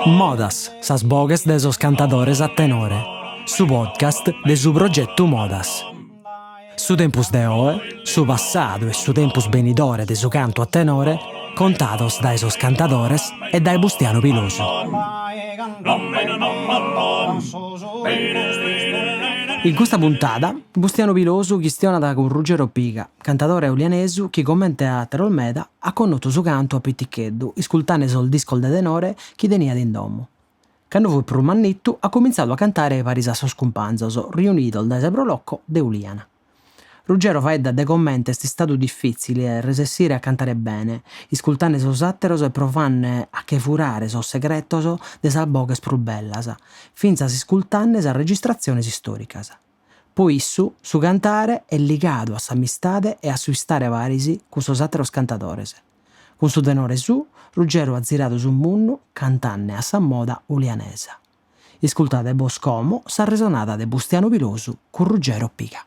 Modas, sas boghes de sos cantadores a tenore. Su podcast de su progetu Modas. Su tempus de oe, su passadu e su tempus benidore de su cantu a tenore contados dae sos cantadores e dae Bustianu Pilosu. In custa puntada, Bustianu Pilosu chistionat cun Ruggero Piga, cantadore ulianesu chi comente a àteros meda at connotu su cantu a piticheddu iscultende sos discos de tenore chi teniat in domo. Cando fut prus mannitu at cumintzadu a cantare paris a sos cumpanzos riunidos dae sa Pro Loco de Uliana. Ruggero faeddat de comente est istadu difitzile resessire a cantare bene, iscultende sos àteros e provende a che furare sos segretos de sas boghes prus bellas, fintzas iscultende sas registratziones istòricas. Po issu, su cantare est ligadu a s'amistade e a su istare paris cun sos àteros cantadores. Cun su tenore suu, Ruggero at ziradu su mundu cantende a sa moda ulianesa. Iscultade bos como s'arresonada de Bustianu Pilosu cun Ruggero Piga.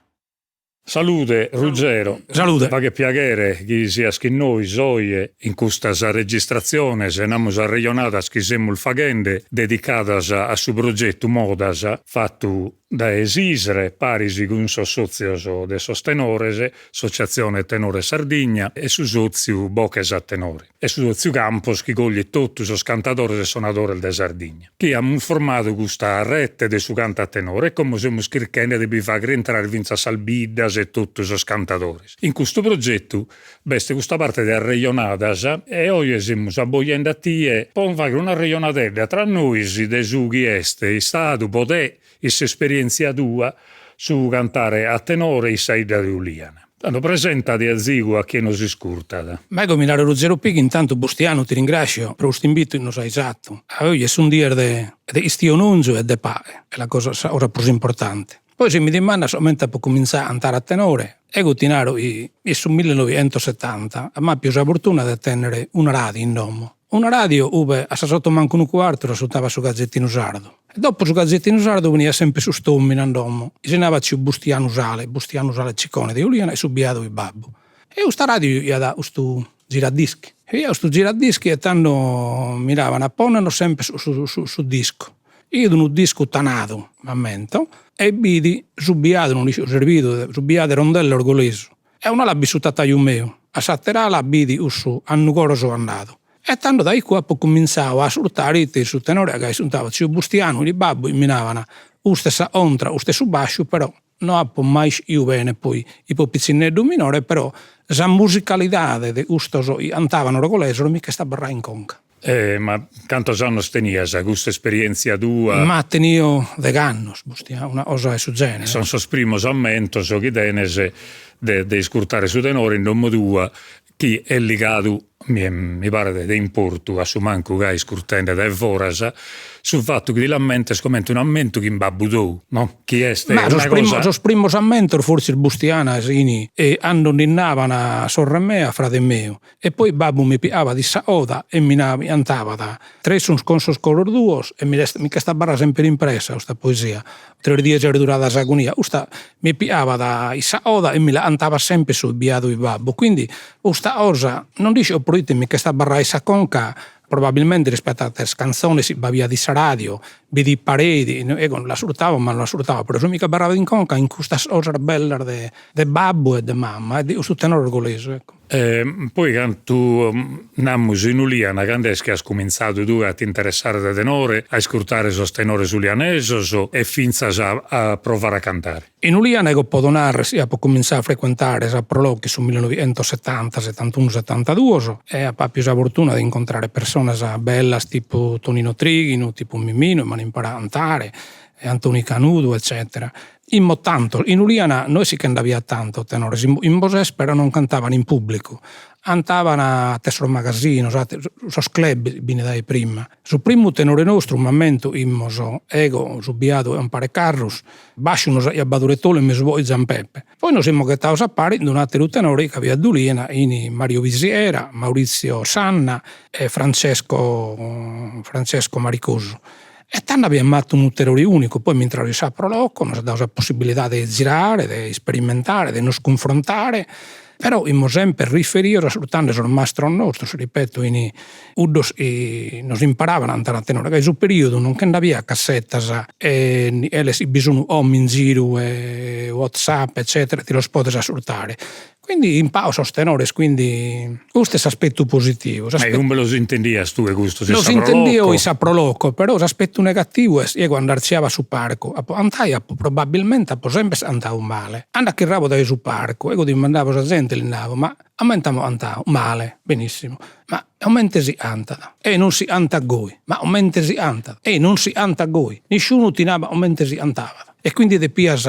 Salude Ruggero. Salude. Faghet piaghere chi sias chin nois oje in custas registratziones, namus arrejonadas chi semus faghende dedicadas a su progetu Modas fatu dae s'ISRE paris cun sos sotzios de sos tenores, Associazione Tenores Sardigna e su sotziu Boches a Tenore e su sotziu Campos chi coglit totu sos cantadores e sonadores de Sardigna, chi amus formadu custa rete de su cantu a tenore e como semus chirchende de bi fagher intrare fintzas sas biddas e totu sos cantadores. In custu progetu b'est custa parte de arrejonadas e oje semus abbojende a tie po fagher un'arrejonadedda tra nois de su chi est istadu po te in s'esperientzia tua su cantare a tenore in sa 'idda de Uliana. Tando presentadi azigu a chie nos iscurtat. Ma ego mi naro Ruggero Piga, intantu Bustianu ti ringrascio pro custu invitu chi nos ais atu. A oje sun dies de de istiononzu e de paghe, est la cosa sa cosa prus importante. Poi si mi dimandas comente apo cumintzadu a cantare a tenore, ego ti naro chi in su millenoighentosetanta apo apiu sa fortuna de tennere una radio in domo, una radio ube a sas oto mancu unu cuartu s'asciutava su gazettinu sardu e dopo su gazettinu sardu beniat sempre cust'omine a domo chi si nabat tziu Bustianu Sale, Bustianu Sale Ciccone de Uliana e su biadu 'e babbu. E custa radio iat custu giradischi, iat custu giradischi e tando miraban a ponner sempre su su su discu Iat unu discu tanadu, m'ammento, e b'it su biadu, non l'iscio si est bidu, su biadu 'e Rondella Orgolesu. E a un'ala b'it su tataju meu, a s'ater'ala b'it cussu A Nugoro so andadu. E tando dae igue apo cumintzadu a ascurtare ite su tenore ca iscultavo tziu Bustianu e babbu mi naban custa est sa contra, custu est su basciu, però no apo mai ischidu bene poi ipo pitzinneddu minore, però sa musicalidade de custos chi cantaban orgolesos mi ch'est abarrada in conca. E ma cantos annos tenias custa esperientzia tua? Ma tenio degh'annos, Bustia, una cosa 'e su genere. Son sos primos ammentos chi tenes de de iscurtare su tenore in domo tua chi est ligadu, mi mi paret de importu, a su mancu gai iscurtende dae foras, su fatu chi ti l'ammentes comente un'ammentu chin babbu tou, no? Chi est Ma sos primos, sos primos ammentos forsis Bustiana sini e ando ninnaban sorre mea, frade meu E poi babbu mi piabat in sa 'oda e mi mi 'antabat Tres sun con sos coros duos e mi mi ch'est abarrada semper impressa custa poesia, tres dies est durada s'agonia, custa mi piabat in sa 'oda e mi la 'antabat sempre su biadu 'e babbu, quindi custa cosa non nd'iscio proite mi ch'est abarrada in sa conca, probabilmente rispetto a ateras cantzones chi b'abiat in sa radio, bi pareit, ego non l'ascurtavo ma non l'ascurtavo, però su mi ch'abarrabat in conca in custas cosas bellas de de babbu e de mamma e de custu tenore orgolesu ecco. E poi cantu namus in Uliana, cando est chi as cumintzadu tue a t'interessare de tenore, a iscurtare sos tenores ulianesos e fintzas a provare a cantare? In Uliana ego podo narrer chi apo cumintzadu a frecuentare sa Pro Loco in su millenoighentosetanta, setantunu, setantaduos e apo apiu sa fortuna de incontrare personas bellas tipu Tonino Trighinu, tipu Mimino, m'an imparadu a cantare, e Antoni Canudu eccetera. Immo tantos, in Uliana no est chi nd'abiat tantos tenores, in Bosè però non cantaban in pubblicu, antaban a sos magasinos, sos club b'in dae prima. Su primu tenore nostru, m'ammento, 'immos ego, su biadu e umpare Carrus, basciu nos aiat Badore Tolu e mesu 'oghe Giampeppe. Poi nos semus ghetados a pare in un'ateru tenore chi abiat d'Uliana, 'ini Mario Visiera, Maurizio Sanna e Francesco Francesco Maricosu. E tando abiamus fatu unu tenore unicu, poi m'intradu in sa Pro Loco, nos at dadu sa possibilidade de zirare, de isperimentare, de nos cunfrontare. Però imus semper riferios ascurtande sos mastros nostros, ripeto, in cuddos chi nos imparaban a antare a tenore, ca in su periodu non che nd'abiat cassetas e eles bi sun como in giru e whatsapp eccetera ti los podes ascurtare Quindi impao sos tenores, quindi custu est s'aspettu positivu. Ma ube los intendias tue custos, in sa Los intendio in sa Pro Loco, però s'aspettu negativu est, eo cando artziabo a su parcu, apo antai apo probabilmente apo sempre antau male, ando achirrabo dae su parcu, ego dimandabo sa zente, li nabo, ma comente amo antau? Male, benissimu, ma comente si antat? E non si antat goi, ma comente si antat? E non si antat goi, nisciunu ti nabat comente si antabat. E quindi depias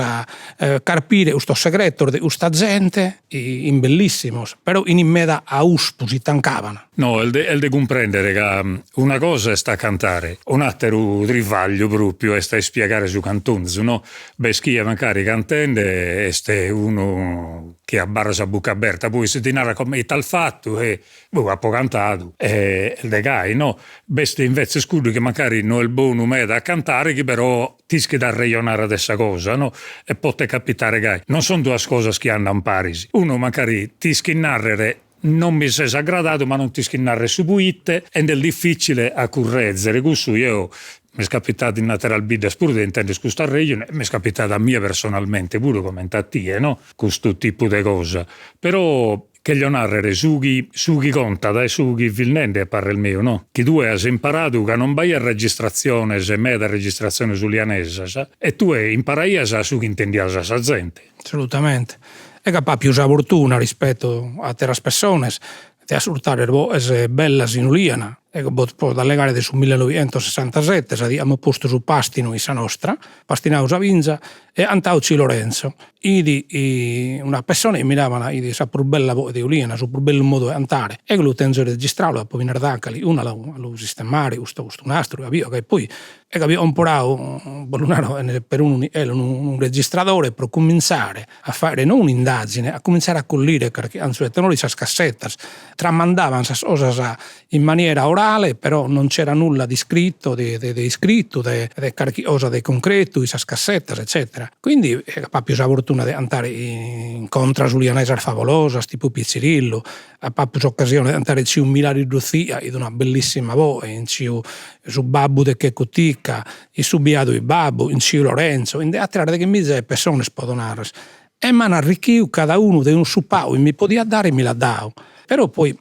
carpire custos segretos de custa zente in bellissimos, però in meda a uspu si tancaban. No, est de est de cumprendere ca una cosa est a cantare, un'atteru trivagliu propriu est a ispiegare su cantonzu, no? B'est chie mancari cantende est unu chi abarrat a bucca aberta, poi si ti narat como ite as fattu e Boh, apo cantadu e est de gai, no? B'est invetzes cuddu chi mancari no est bonu meda a cantare chi però t'ischit arrejonare de sa cosa, no? E potet capitare gai. Non sun duas cosas chi andan paris. Unu mancari t'ischit narrer non mi ses aggradadu ma non t'ischit narrer su puite e nd'est difficile a currezere, cussu jeo m'est capitadu in ateras biddas puru de intender custu arrejonu e m'est capitadu a mie personalmente puru comente a tie, no? Custu tipu de cosa. Però Cheglio narrere su chi su chi contat est su chi fis nende a parrer meu, no? Chi tue as imparadu ca non b'aiat registratziones, meda registratziones ulianesas, e tue imparaias su chi intendias a sa zente. Assolutamente. Ego apo apiu sa fortuna rispetto a ateras pessones de ascurtare boes bellas in Uliana, ego bos podo allegare de su millenoighentosessantasette, sa die amus postu su pastinu in sa nostra, pastinau sa binza e antau tziu Lorenzo, 'it una pessone chi mi naban 'it sa prus bella boe de Uliana, su prus bellu modu 'e antare, ego lu tenzo registrau, lu apo finas dau a calicunu a lu sistemare custu custu nastru, ca e poi ego avio comporau, bos lu naro chene perunu nivellu, unu registradore pro cuminzare a faghere no un'indagine, a cuminzare a collire carchi anzu 'e tenore in sas cassetas, tramandaban sas cosas in maniera orale, però non c'era nulla di scritto, de de iscrittu, de de carchi cosa de concretu in sas cassetas eccetera. Quindi apo apiu sa fortuna de antare in contras ulianesas favolosas, tipu Pizzirillu, apo apiu s'occasione de antare tziu Milaridu Zia, 'it una bellissima boe, in tziu su babbu de Checco Ticca, in su biadu ibabbu, in tziu Lorenzo, in de ateras deghemiza 'e pessones podo narrer. E m'an arricchiu cada unu de su pagu chi mi podiat dare mi l'at dau. Però poi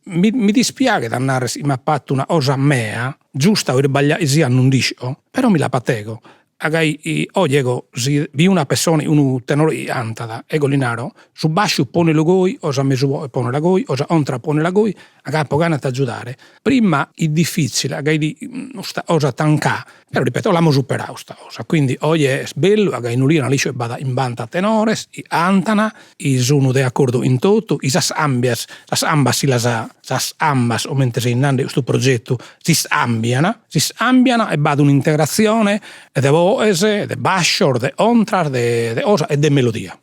mi mi dispiaghet a narrer chi m'at fatu una cosa mea, giusta o irbaglià chi siat non dd'isco, però mi la fat'ego. Agai oje ego si bio una pessone unu tenore chi cantat, ego li naro, su basciu ponelu goi o sa mesu 'oghe ponela goi o sa contra ponela goi, ca apo gana 'e t'aggiudare. Prima 'it difficile, ca 'it custa cosa tancà, però ripeto l'amus superau custa cosa, quindi oje est bellu ca in Uliana l'iscio chi b'at chimbanta tenores chi cantan, chi sun de accordu in totu, chi sas ambias, sas ambas si las, sas ambas comente seis nande custu progetu, s'iscambian, s'iscambian e b'at un'integratzione de boes, de bascios, de contras, de cosa e de melodia.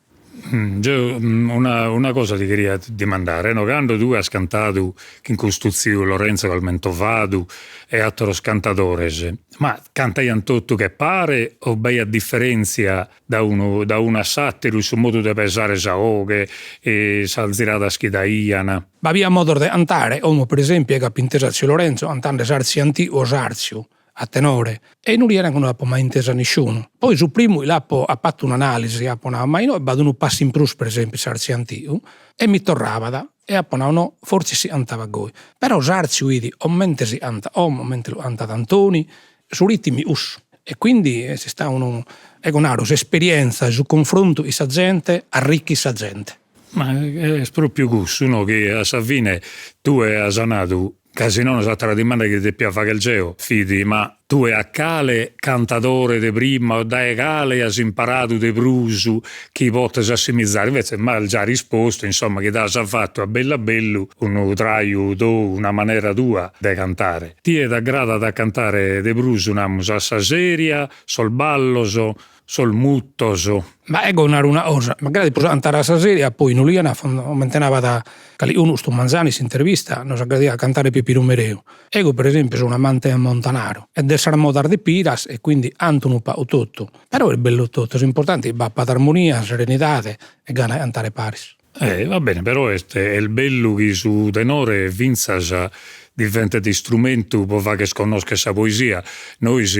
Jeo una una cosa ti cheria dimandare, no, cando tue as cantadu chin custu tziu Lorenzo ch'as mentovadu e atteros cantadores, ma cantaian totu che pare o b'aiat differentzia da unu da unu a s'atteru in su modu de pesare sa 'oghe e sas ziradas chi daian? B'abiat modos de cantare, como per esempiu ego apo intesu a tziu Lorenzo cantande s'artziu antigu o s'artziu a tenore, e in Uliana no l'apo mai intesu a nisciunu. Poi su primu chi l'apo apo fatu un'analisi, apo nau, ma inoghe b'at unu passu in prus per esempiu in s'artziu antigu, e mi torrabat, e apo nau no, fortzis si cantabat goi. Però s'artziu 'it comente si cantat como, comente lu cantat Antoni, su ritmu 'it cussu. E quindi est istau unu, ego naro, s'esperienza, su cunfrontu chin sa zente arricchit sa zente. Ma est propriu cussu no, chi a sa fine tue as nadu Ca si nono s'àtera dimanda chi depia fagher jeo fit, ma tue a cale cantadore de prima o dae cale as imparadu de prus chi potes assimizare, invece m'as già rispostu, insomma, chi t'as fatu a bellu a bellu unu traju tou, una manera tua de cantare. Tie t'aggradat a cantare de prus, namus, a sa seria, sos ballos, sos mutos. Ma ego naro una cosa, m'agradat prus a cantare a sa seria, poi in Uliana, comente nabat calicunu custu manzanu in s'intervista, nos agradiat a cantare Pipinu Mereu. Ego per esempiu so un'amante 'e Montanaru e de sas modas de Piras e quindi canto unu pagu totu. Però est bellu totu, s'importante chi b'apat armonia, serenidade e gana 'e cantare paris. Eh, va bene, però est est bellu chi su tenore fintzas diventet istrumentu pro fagher connoscher sa poesia. Nois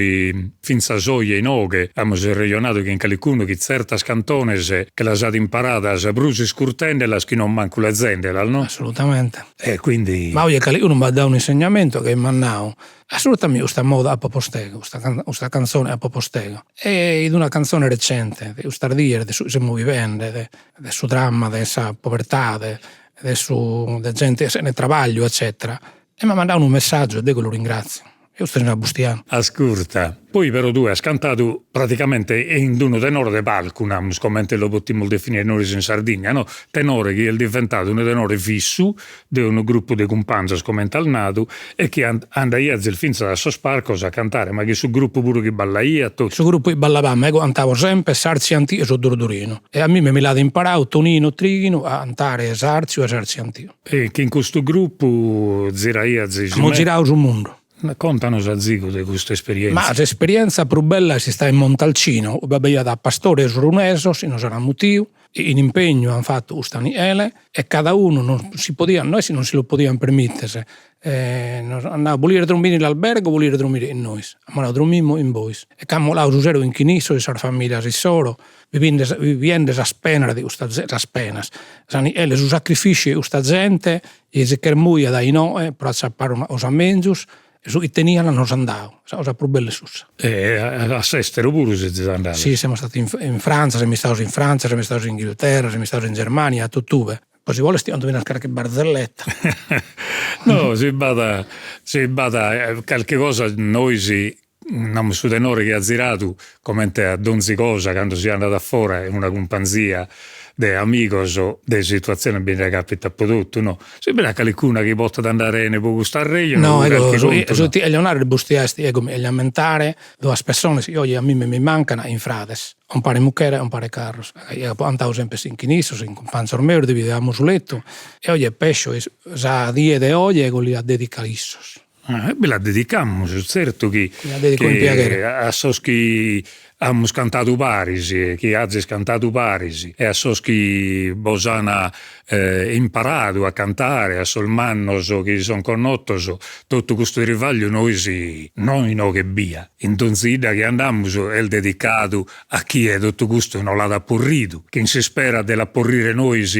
fintzas oje inoghe amus arrejonadu chin calicunu chi tzertas cantones che las at imparadas prus iscurtendelas chi non mancu lezendelas, no? Assolutamente. E quindi. Ma oje calicunu m'at dadu un'insegnamentu chi m'at nau, ascurtami custa moda apo postu ego, custa cantzone apo postu ego. E fit una cantzone recente, de custas dies, de su chi semus vivende, de de su dramma de sa povertade, de su de gente sena trabagliu eccetera, e m'at mandadu unu messaggiu e dego lu ringrazio, e custu si narat Bustianu. Ascurta, poi però tue as cantadu praticamente in d'unu tenore de palcu, namus, comente lu potimus definire nois in Sardigna, no? Tenore chi est diventadu unu tenore fissu de unu grupu de cumpanzos comente as nadu e chi andaiazis fintzas a sos parcos a cantare, ma chin su grupu puru chi ballaiat totu. Su grupu chi ballabamus, ego antabo sempre s'artziu antiu e su durdurinu e a mime mi l'at imparadu Tonino Trighinu a antare s'artziu e s'artziu antiu. E chin custu grupu ziraiazis. Amus giradu su mundu. Contanos azigu de custa esperienza. Ma s'esperienza prus bella est istada in Montalcino, ue b'aiat pastores urunesos chi nos an mutiu, in impegnu an fatu custa niele e cada unu non si podiat, no est chi non si lu podian permitter, nos an nau bolides drommire in l'albergo o bolides drommire chin nois, amus nau drommimus chin bois e ch'amus coladu su sero chin issos e sas familias issoro, vivende viviende sas penas de custa sas penas, sa niele, su sacrifisciu 'e custa zente chi si ch'est muida dae inoghe pro aciapare una cosa menzus e su chi tenian nos an dadu, sa cosa prus bella est cussa. E a s'esteru puru sezis andados? Si, semus istados in in Frantza, semus istados in Frantza, semus istados in Inghilterra, semus istados in Germania, totue. Poi si boles ti conto finas carchi barzelletta. No, si b'at si b'at carchi cosa nois namus su tenore chi at ziradu comente a donzi cosa cando si andat a fora in una cumpanzia de amigos de situatziones bi nde capitat pro totu no, si bi nd'at calicuna chi potat andare 'ene pro custu arrejonu No ego su su ti 'elio narrer Bustia est ego mi 'elio ammentare duas pessones chi oje a mime mi mancan in frades, 'ompare Muchera e 'ompare Carros, ca apo 'antadu sempre chin issos, in cumpanzos meos, dividiamus su lettu e oje pescio sa die de oje ego lia dedico a issos. Ah, bi la dedicamus, tzertu chi a sos chi amus cantadu paris, chi azis cantadu paris e a sos chi bos an imparadu a cantare, a sos mannos chi son connotos, totu custu trivagliu nois no inoghe ebbia, in donzi 'idda chi andamus est dedicadu a chie totu custu no l'at aporridu, chin s'ispera de l'aporrire nois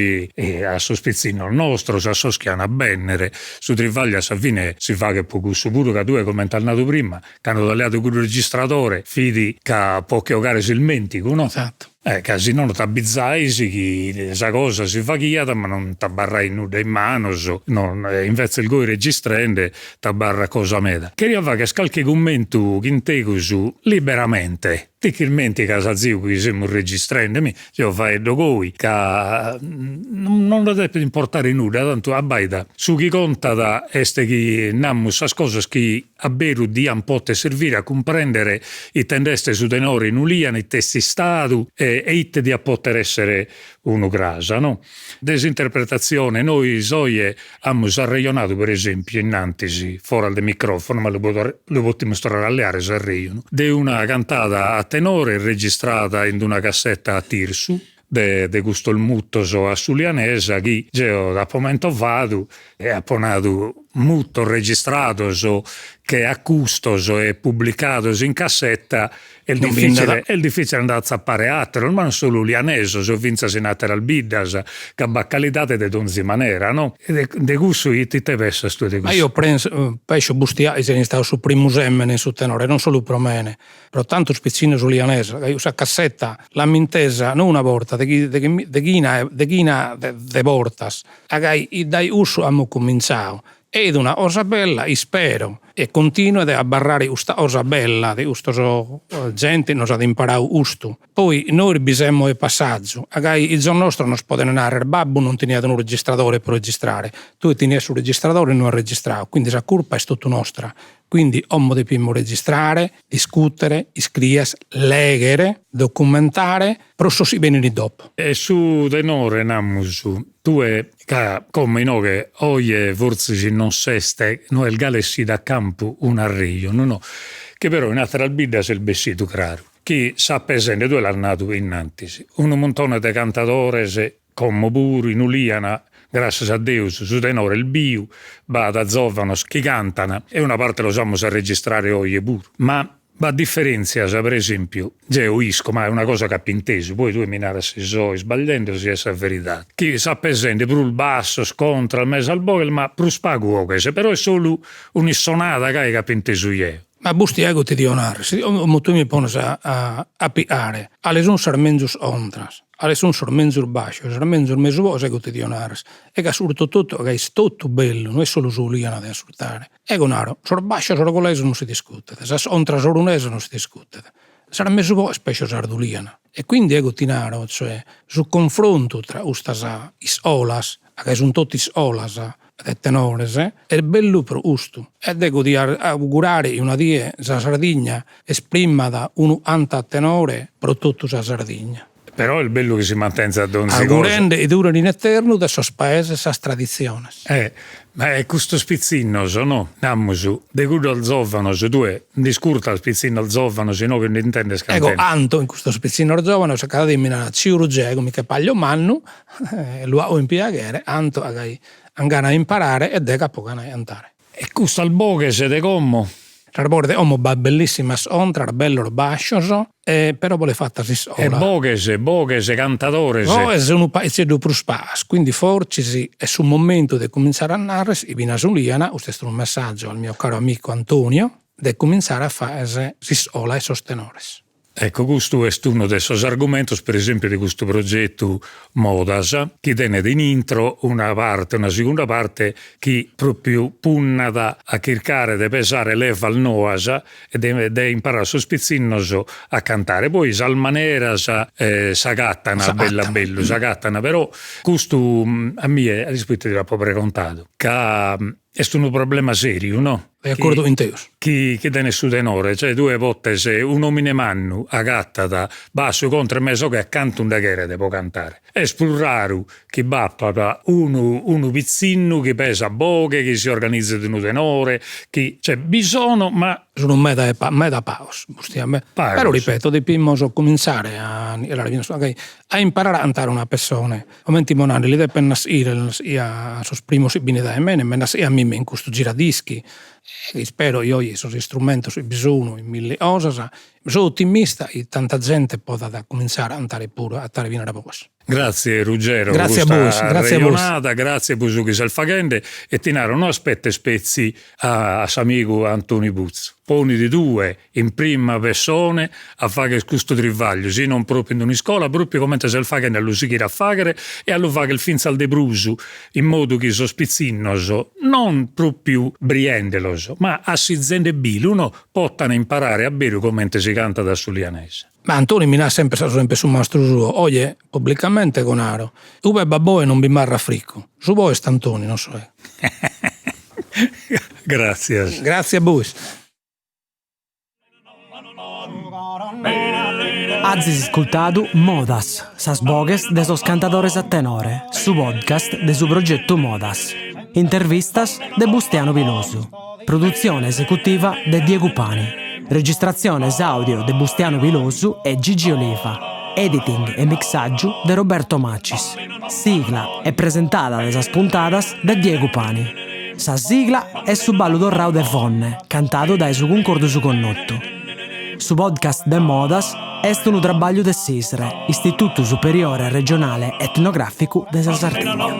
a sos pitzinnos nostros, a sos chi an a bènnere. Su trivagliu a sa fine si faghet pro cussu puru, ca tue, comente as nadu prima, cando t'as leadu cuddu registradore fit ca pro che 'ogare s'ismentigu, no? Esatto. Ca si nono t'abizais chi sa cosa si faghiat ma non t'abarrait nudda in manos, no, invetzes goi registrende t'abarrat cosa meda. Cheria fagher calchi cummentu chin tegus liberamente Ti ch'ismenticas azigu chi semus registrende, mi, jeo faeddo goi, ca non nde depet importare nudda, tantu abbaida, su chi contat est chi namus sas cosas chi a beru diant poter servire a cumprendere ite nd'est su tenore in Ulìana, ite est istadu e ite diat poter essere unu cras, no? De s'interpretatzione, nois oje amus arrejonadu, per esempiu, innantis, foras de microfono, ma lu lu potimus torrare a leare s'arrejonu, de una cantada a tenore registrada in una cassetta a Tirsu, de de custos mutos a s'ulianesa chi jeo apo mentovadu e apo nadu mutos registrados che a custos e publicados in cassetta Est dificile, est dificile a nd'atzapare ateros, ma non solu ulianesos, fintzas in ateras biddas, ca b'at calidade de donzi manera, no? E de cussu ite ite pessas tue de cussu? Ma io penso, pescio Bustia chi siat istadu su primu semene in su tenore, non solu pro mene, pro tantos pitzinnos ulianesos, ca cussa cassetta l'amus intesa no una borta, deghina deghina de bortas, ca dai cussu amus cumintzadu Est una cosa bella, ispero e continuet a abarrare custa cosa bella de custos gente nos at imparadu custu. Poi nois bi semus 'e passaggiu, agai izos nostros nos poden narrer babbu non teniat unu registradore pro registrare, tue tenias su registradore e no as registradu, quindi sa curpa est totu nostra, quindi como depimus registrare, discutere, iscrier, leghere, documentare pro sos chi benint dopo. E su tenore namus, tue ca como inoghe oje fortzis non s'est, no est galu essidu a campu un'arrejonu no, chi però in ateras biddas est bessidu craru, chi s'at pesende, tue l'as nadu innantis, unu muntone de cantadores. Como puru in Uliana, gràssias a Deus, su tenore est biu, b'at zòvanos chi cantan e una parte los amus a registrare oje puru. Ma b'at diferèntzias, per esèmpiu, jeo isco, ma est una cosa chi apo intesu, poi tue mi naras si so isbagliende o si est sa veridade, chi s'at pesende prus bassos, contras, mesas boghes, ma prus pagu 'oghes, però est solu un'issonada gai chi apo intesu jeo. Ma busti ego ti dio narrer, si como tue mi pones a a pihare cale sun sas menzus contras, cale sun sos menzus bascios, sas menzus mesu boghes ego ti dio narrer, ego ascurto totu ca est totu bellu, no est solu s'Uliana de ascurtare, ego naro, sos bascios orgolesos non si discutet, sas contras orunesas non si discutet, sas mesu boghes pescio sas d'Uliana. E quindi ego ti naro, cioè, su confrontu tra custas iscolas, ca sun totu iscolas de tenores, est bellu pro custu. E dego dia augurare chi una die sa Sardigna esprimat unu cantu a tenore pro totu sa Sardigna. Però est bellu chi si mantenzat donzi cosa. Augurende chi duren in eternu de sos paeses sas traditziones. Eh, ma e custos pitzinnos, no? Namus, de cuddos zòvanos, tue nd'iscurtas pitzinnos zòvanos inoghe nd'intendes cantende? Ego 'anto in custos pitzinnos zòvanos, cada die mi naran, tziu Ruggè, ego mi che paglio mannu, lu 'ago in piaghere, 'anto a gai an gana 'e imparare e dego apo gana 'e 'antare. E custas boghes de como? Sas boghes de como b'at bellissimas contras, bellos bascios, e però bolet fata s'iscola. E boghes, boghes, cantadores. Boghes unu paghizeddu prus pagas, quindi fortzis est su momentu de cumintzare a narrer, chi finas Uliana, custu est unu messaggio al mio caro amico Antonio, de cumintzare a fagher s'iscola 'e sos tenores. Ecco, custu est unu de sos argumentos, per esempio, de custu progetu Modas, chi tenet in intro una parte, una segunda parte chi propriu punnat a chircare de pesare levas noas e de de imparare a sos pitzinnos a cantare. Poi sas maneras s'agattan bellu a bellu, s'agattan, però custu a mie, a ischis proite ti l'apo pregontadu, ca Est unu problema seriu, no? De acordu cun teus. Chi chi tenet su tenore, cioè tue potes, un'omine mannu agattat bassu, contra e mesa 'oghe a cantu nde cheret pro cantare. Est prus raru chi b'apat unu unu pitzinnu chi pesat boghe, chi si organizet unu tenore, chi, cioè bi sono ma. Sun meda e meda pagos, pagos. Però ripeto, depimus comintzare a a imparare a cantare una pessone Comente immo nande li depen naschire a sos primos chi b'in dae mene, m'est naschiu a mimmi in custu giradischi, e ispero chi oje sos istrumentos chi bi sun in milli cosas, so ottimista chi tanta zente podat comintzare a cantare puru, a 'ettare finas boghes. Grazie Ruggero pro custa arrejonada, grazie pro su chi ses faghende e ti naro no aspettes petzi a s'amigu Antoni Putzu, ponidi tue in prima pessone a fagher custu trivagliu, si non propriu in un'iscola, propriu comente ses faghende a lu sighire a fagher e a lu fagher fintzas de prus, in modu chi sos pitzinnos, non propriu briendelos, ma assizende bilu, no, potan imparare a beru comente si cantat a s'ulianesa. Ma Antoni mi nat sempre, so sempre su mastru suo, oje publicamente ego naro, ube b'at boe non bi marrat fricu, su boe est Antoni, non so ego. Gratzias. Gratzie a bois. Azis iscultadu Modas, sas boghes de sos cantadores a tenore, su podcast de su progetu Modas. Intervistas de Bustianu Pilosu. Produtzione esecutiva de Diegu Pani. Registratziones àudio de Bustianu Pilosu e Gigi Oliva. Editing e mixàgiu de Roberto Macis. Sigla e presentada de sas puntadas de Diegu Pani. Sa sigla est su ballu torrau de Fonne, cantadu dae su Cuncordu Su Connotu. Su podcast de Modas est unu trabagliu de s'ISRE, Istitutu Superiore Regionale Etnogràficu de sa Sardigna.